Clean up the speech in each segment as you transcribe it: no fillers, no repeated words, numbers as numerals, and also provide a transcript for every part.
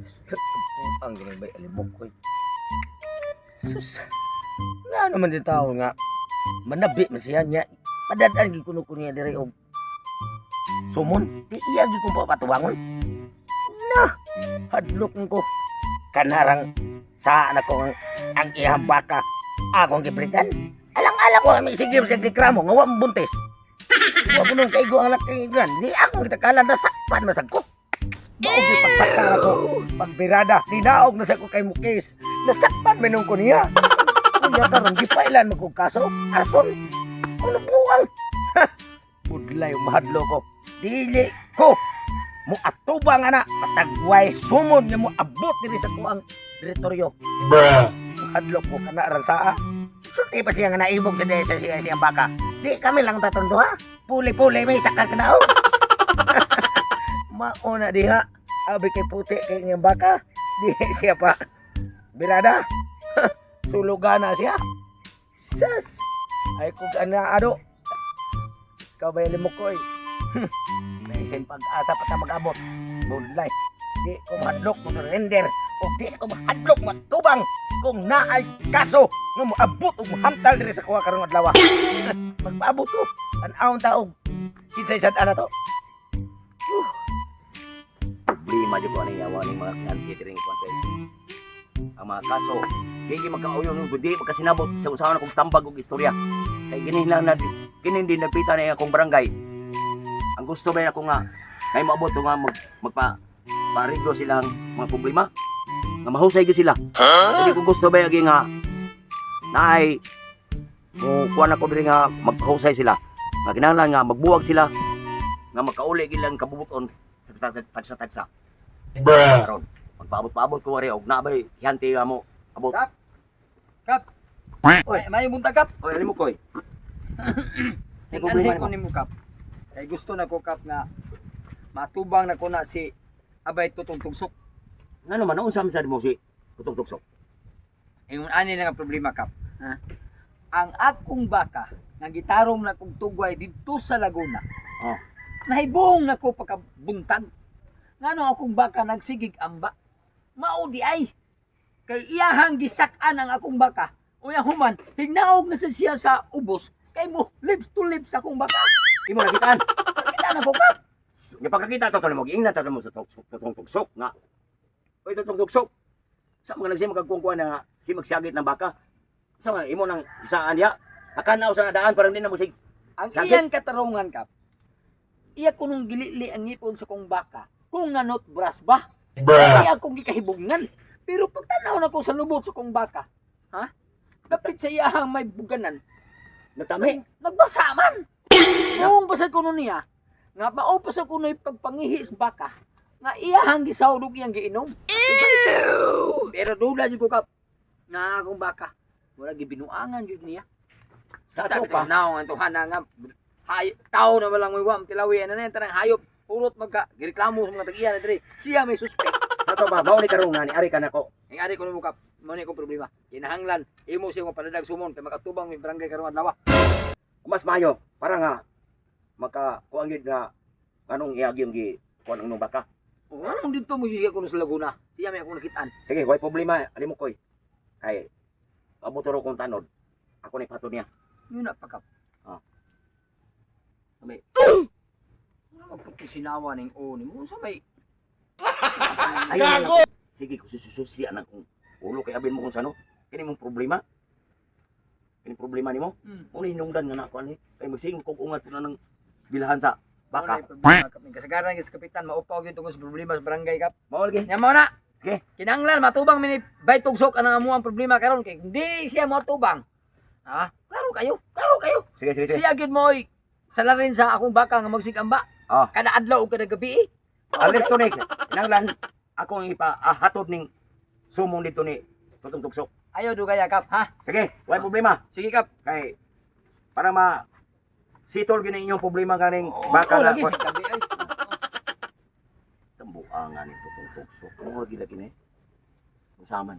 Stop ang ginibay alibok ko. Sus. Nga naman di tao nga manabi man siya niya. Padadaan gid kuno ko niya diri og sumon. Di iya gid ko papatubangon. Na, hadlok ko. Kanarang sa anak ko ang iyang baka akong gibritan. Alang-alang ko kami sige sa reklamo nga wa man buntis. Wa ko nung kaigo ang laki igran. Di akong gitakalan nasakpan masag ko. Mao gyud pagsakar ako. Pagbirada, ninaog na sa ko kay Mukis. Nasakpan man nung ko niya. Kunya karon gipailan mo kog kaso, arson. Ano buang? Budlay mahadlo ko. Dili ko mo atubang ana basta way sumon nga mo abot diri sa kuang direktoryo. Bruh. Hadlo ko kana ran saa. Sulti pa siya nga naibog sa sa siya siyang baka. Di kami lang tatong duha. Puli-puli may sakal ka na. Mauna diha. Abi kay puti kay ngayong baka. Di siya pa. Birada. Suluga na siya. Sas. Ay kung ana ado. Ikaw ba yung ko eh. Naisin pag-asa pa ta mag-abot. Budlay. Di ko mahadlok mo surrender. O di ko mahadlok matubang kung naay kaso nga moabot og mohamtal diri sa kuha karong adlaw. Magpaabot ko. Tan-awon ta og kinsay sad ana to. Problema jud ko ani yawa ning mga kliyente diri kuan kay ang mga kaso di gyud magkauyon ng di magkasinabot sa usahan akong tambag og istorya kay gini lang na kini din nagpita na akong barangay. Ang gusto ba ako nga kay moabot nga magpa paariglo silang mga problema nga mahusay gyud sila. Hindi ko gusto ba agi nga naay mo kuan ako diri nga magpahusay sila nga kinahanglan nga magbuwag sila nga makauli gyud lang kabubuton sa tagsa-tagsa. Bruh. Karon magpaabot-paabot ko ari og nabay hiyanti nga mo abot. Kap. Kap. Oy. May, may buntag, Kap. Oy, alim mo koy. Say Ang problema anhi ko nimo. nimo, Kap. Kay gusto na ko, Kap, nga matubang na ko na si Abay Tutong Tugsok. Ngano man unsa man sad mo si Tutong Tugsok? Ingon ani lang ang problema, Kap. Ha? Ang akong baka nga gitarom na kong tugway didto sa Laguna. Oh. Nahibong na ko pagkabuntag. Ngano akong baka nagsigig amba. Mao di ay. Kay iyahang gisak-an ang akong baka. Unya human, hignaog na sad siya sa ubos kay mo lips to lips akong baka. Imo nakitaan. Kita na ko, Kap. Nga pagkakita to mo giingnan to mo sa Tutong Tugsok nga. Oy, Tutong Tugsok. Sa mga nagsi magkagkuan na nga si magsyagit ng baka. Sa mga imo nang isaan diha. Akanaw sa daan parang di na mo sig. Ang Sakit. iyang katarungan, Kap. Iya kunong gilili ang ngipon sa kong baka kung nanot brass ba. Bruh. Iya akong gikahibugnan. Pero pagtanaw na ko sa lubot sa kong baka, ha? Dapit sa iyahang may buganan, Natami. nagbasa man. Kung basad ko nun niya, nga mao pa sa kuno'y pagpangihi sa baka, nga iyahang gisawdog iyang giinom. Pero dula jud ko, Kap, nga akong baka, wala gibinuangan jud niya. Sa ato pa. Naong ang tuhana nga hay tao na walang may wam tilawi ana na yan, tanang hayop purot magka gireklamo sa mga tag-iya na diri siya may suspect. Sa ato pa mao ni karon nga ni ari ka nako. Ang ari ko nimo, Kap, mo ni akong problema. Kinahanglan imo siya mapanadag sumon kay makatubang mi barangay karong adlaw. Mas mayo para nga maka kuan gyud nga anong iagi ang gi kuan ang nung baka. O anong didto mo siya kuno sa Laguna? Siya may akong nakitaan. Sige, way problema, alim mo koy. Kay abot ro kong tanod. Ako ni patod niya. Yun na pa, Kap. Ah. May- Ano magkapusinawa ning o nimo unsa may Ayaw na lang. Sige, kung susususi anak kong ulo kay abin mo kung sano. Kini mong problema. Kini problema nimo. Mo ni hinungdan nga nako ani. Kay magsingko kog ungat ko na ng bilhan sa baka. Wala problema, Kap. Kasagaran gyud sa kapitan maupaw gyud tungod sa problema sa barangay, Kap. Mao lagi. Nya mao na. Sige. Kinahanglan matubang mi ni Bay Tugsok ang amo ang problema karon kay hindi siya moatubang. Ha? Klaro kayo. Klaro kayo. Sige, sige, sige. Siya gyud mo'y salarin sa akong baka nga magsigamba. Ah. Kada adlaw ug kada gabi eh. Alerto ni. Kinahanglan ako ang ipa ahatod ning sumong dito ni Tutong Tugsok. Ayaw dugaya, Kap, ha? Sige, way problema. Sige, Kap. Kay para ma sitol gini inyong problema ganing baka Oo, na. lagi sa gabi ay. Tambuangan ni Tutong Tugsok. Ano lagi lagi ni? Usaman.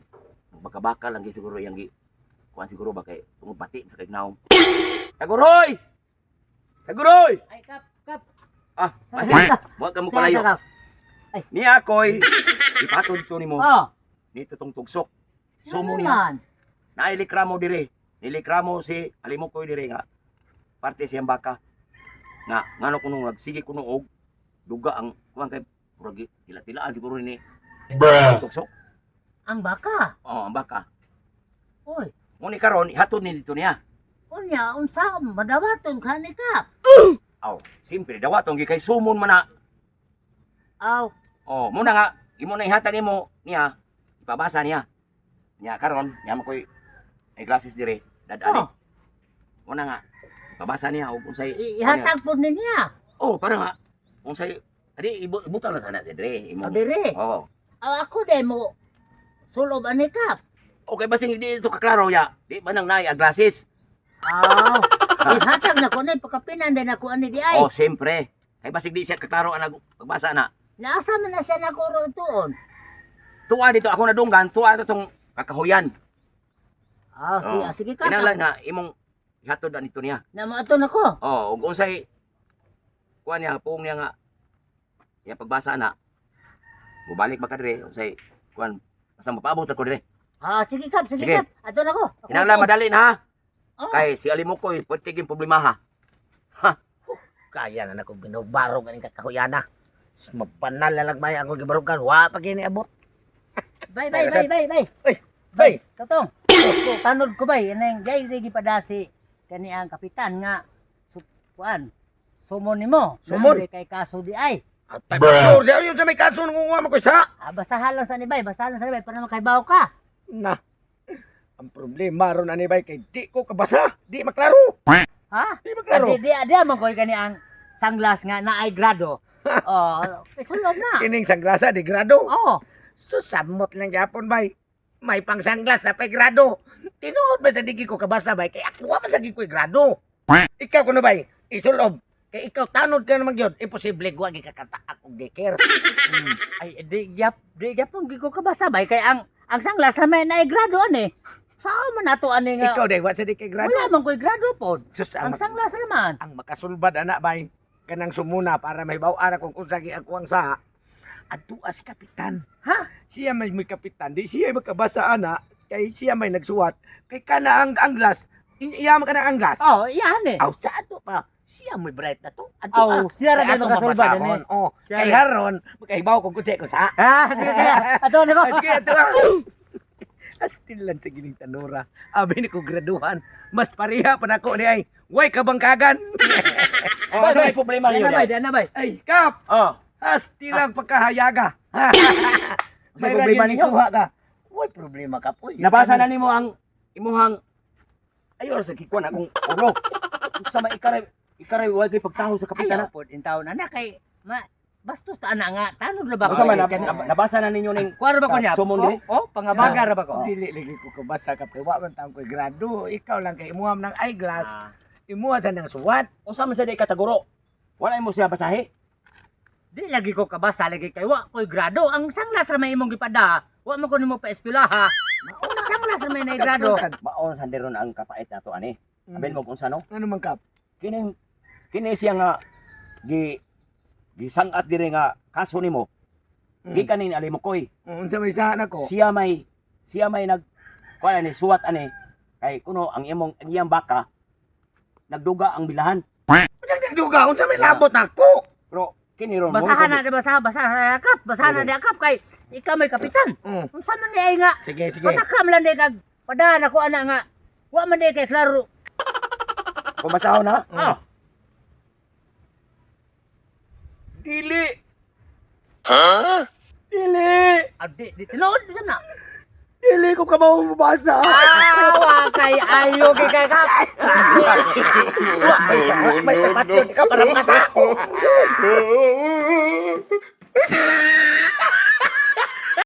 Baka-baka lang gyud siguro iyang gi. Kuan siguro ba kay tungod pati sa kay naong. Taguroy! Taguroy! Ay, Kap, Kap. Ah, wa ka mo palayo. Kap. Ay. Ni ako'y ipatod to nimo Oh. nito tong tugsok. Ano Sumo niya. man? Nailikramo dire. Nilikramo si Alimokoy dire nga. Parte siyang baka. Nga ngano kuno nagsige kuno og duga ang kuan kay murag tila-tilaan siguro ni Bruh. tugsok. Ang baka. Oh, ang baka. Oy, Ngunit karon ihatod ni dito niya. unya unsa madawaton ka ni Kap? Aw, simpre dawaton gi kay sumon man na. Aw, Oh, muna nga imo na ihatag imo niya. Ipabasa niya. Niya karon, niya mo koy ay glasses dire. Dadani. Oh. Muna nga ipabasa niya og unsay ihatag po ni niya. Oh, para nga unsay adi ibutang na sana si dire imo. O dire. Oo. Aw ako de mo sulob ani Kap. Okay, basing hindi ito kaklaro ya. Di ba nang naay glasses? Aw, ihatag na ko ni pagkapinan din ako ani di ay. Oh, siyempre. Kay basig di siya kaklaro ang pagbasa na. Naasa man na siya nakuro tuon. Tuwa dito ako nadunggan, tuwa ito tong kakahuyan. Ah, sige, Oh. sige Kap. Kinahanglan nga imong ihatod na nito niya. Na mo aton ako. Oh, ug unsay kuan niya puong niya nga iya pagbasa na. Mubalik ba ka dire unsay kuan basta mapaabot ako dire. Ah, sige Kap, sige, Sige. Kap. Aton ako. Ako Kinahanglan aton. madali na ha. Oh. Kay si Alimukoy pwede gyud problema ha. Kaya na nako binubarog aning kakahuyana. Mabanal na lagmay ako gibarugan. Wa pa gini abot. Bay, bay, bay, bay, bay. Ay, bay. Katong. Ko tanod ko bay anang gay di gipadasi kani ang kapitan nga su, kuan. Sumon nimo. Sumon? Naay kay kaso di ay. Atay Bruh. basur, di yun sa may kaso nung mo ko sa. Ah, basahan lang sa ni bay, basahan lang sa ni bay para makaibaw ka. Na. Ang problema ron ani bay kay di ko kabasa, di maklaro. Ha? Di maklaro. Di di di man koy kani ang sanglas nga naay grado. Oh, isulob na. Kining sanglasa di grado. Oh, Susamot lang gyapon bay. May pang sanglas na pay grado. Tinuod ba sa digi ko kabasa bay kay ako wa man sa gid ko'y grado. Ikaw kuno bay, isulob. Kay ikaw tanod ka naman gyud, imposible wa gi kakataak og daycare. Ay di gyapon gi ko kabasa bay kay ang sanglas na may naay grado ani. Sao man nato ani nga? Ikaw day wa sa di kay grado. Wala man koy grado pod. Sus, Ang sanglas naman. ang makasulbad ana bay kanang sumuna para may baw-an kung unsa gi ako ang saa. Adtua si kapitan. Ha? Siya may kapitan, di siya makabasa ana kay siya may nagsuwat. Kay kana ang anglas, iya man kana ang anglas. Oh, iyahan eh. Aw sa ato pa. Siya may bright na to. Ato Aw, ah. siya ra Kay gay ato makasulbad mabasahon. ani. Oh, Siya kay ra. haron makahibaw kung unsa ko sa. Ah, sige sige. Ato na ko. Ah, sige, ato ah. Astil lang sa gining tanura. Abi ni ko graduhan. Mas pareha pa nako ni ay. Way kabangkagan. Oh, sa may problema Di niyo na bay, diay. di na bay. Ay, kap. Oh, Asti lang pagkahayaga. May problema ninyo? Kuha ka. Way problema ka po. Nabasa na nimo ang imuhang ayo sa kikuan akong ulo. Unsa may ikaray ikaray wa kay pagtaho sa kapitan. Ayaw pod in taon ana kay ma bastos ta ana nga tanod ra ba Unsa ko? man nabasa na ninyo ning Kuha ra ba ko niya? Sumon Oh, diri? oh, pangabaga ra ba ko? Dili lagi ko kabasa kap kay wa man taong ko'y grado. Ikaw lang kay imuha man ng eyeglass. Ah. Imuha sa nang suwat. Unsa man sa di kataguro? Wala imo siya basahi. Di lagi ko kabasa lagi kay wa koy grado. Ang sanglas ra may imong gipada. Wa man ko nimo pa eskwelaha. Ang sanglas ra may nay grado. Maon sa ron ang kapait nato ani. Aben mo kung unsa no? Ano man kap? Kining kini siya nga gi gisangat diri nga kaso nimo. Gikan ni Alimokoy. Unsa may sa nako? Siya may nag kuan ani suwat ani kay kuno ang imong ang iyang baka nagduga ang bilahan. Nagduga unsa may labot nako? Pero kini ron Basahan na di basahan, basahan na kap, basahan na di kap kay ikaw may kapitan. Mm. Unsa man di ay nga Sige, sige. Patakam lang di kag padahan ako ana nga. Wa man di kay klaro. Kung basahon ha. Oh, Dili. Dili. adi di tinuod di na. Dili ko ka mabasa. Awa kay ayo kay kay kap. May tapat yun ka para makasa. No.